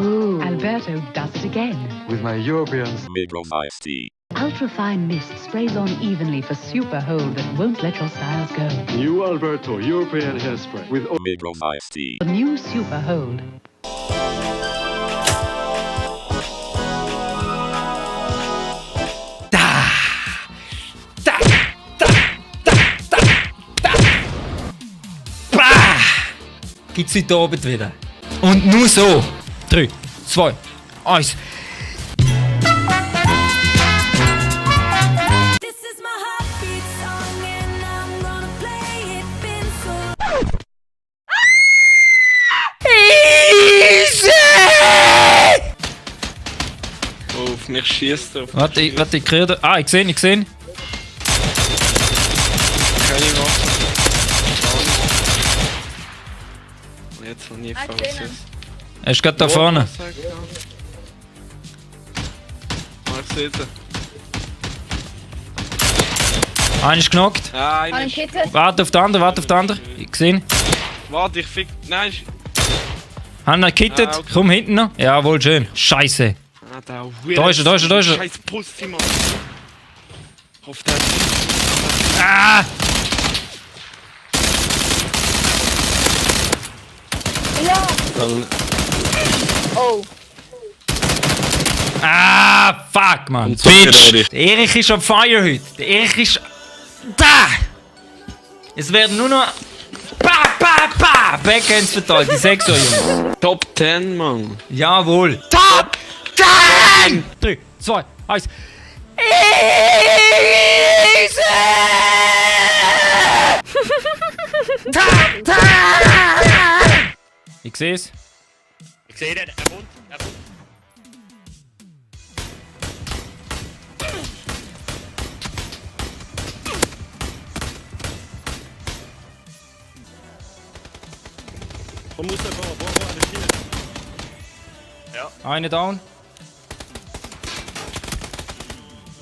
Ooh, Alberto does it again. With my Europeans. Migros iced tea. Ultra-fine mist sprays on evenly for super hold that won't let your styles go. New Alberto European hairspray. With Migros iced tea. The new super hold. Gibt's heute Abend wieder. Und nur so. 3, 2, 1. Oh, auf mich schießt er. Warte, ich kriege da. Ah, ich sehe. Keine Waffe. Jetzt noch nie falsch. Er ist gerade da vorne. Ich sehe sie. Einer ist genockt. Ah, einer Ein ist... Kette. Warte auf den anderen. Ich sehe. Warte, ich fick... Nein, Haben ihn gekittet. Ah, okay. Komm hinten noch. Jawohl, schön. Scheiße. Ah, da ist er. Scheiß Pussy, Mann. Ich hoffe, der hat... Ah! Ja. Oh. Ah, fuck, Mann. Und so Bitch. Erich. Der Erich ist on fire heute. Der Erich ist... Da! Es werden nur noch... Backhands verteilt. Die 6er, Jungs. Top 10, Mann. Jawohl. Top 10! 3, 2, 1. Easy! Top 10! Ich seh's. Ich sehe den, er kommt. Komm raus, boah, er ist hier. Eine down.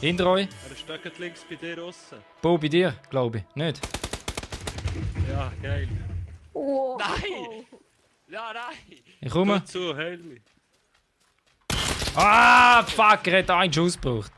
Hinter euch. Er steckt links bei dir aussen. Bo bei dir, glaube ich. Nicht? Ja, geil. Oh. Nein! Ja, nein! Ich komme. Gut zu, heil mich. Ah, fuck, er hat einen Schuss gebraucht.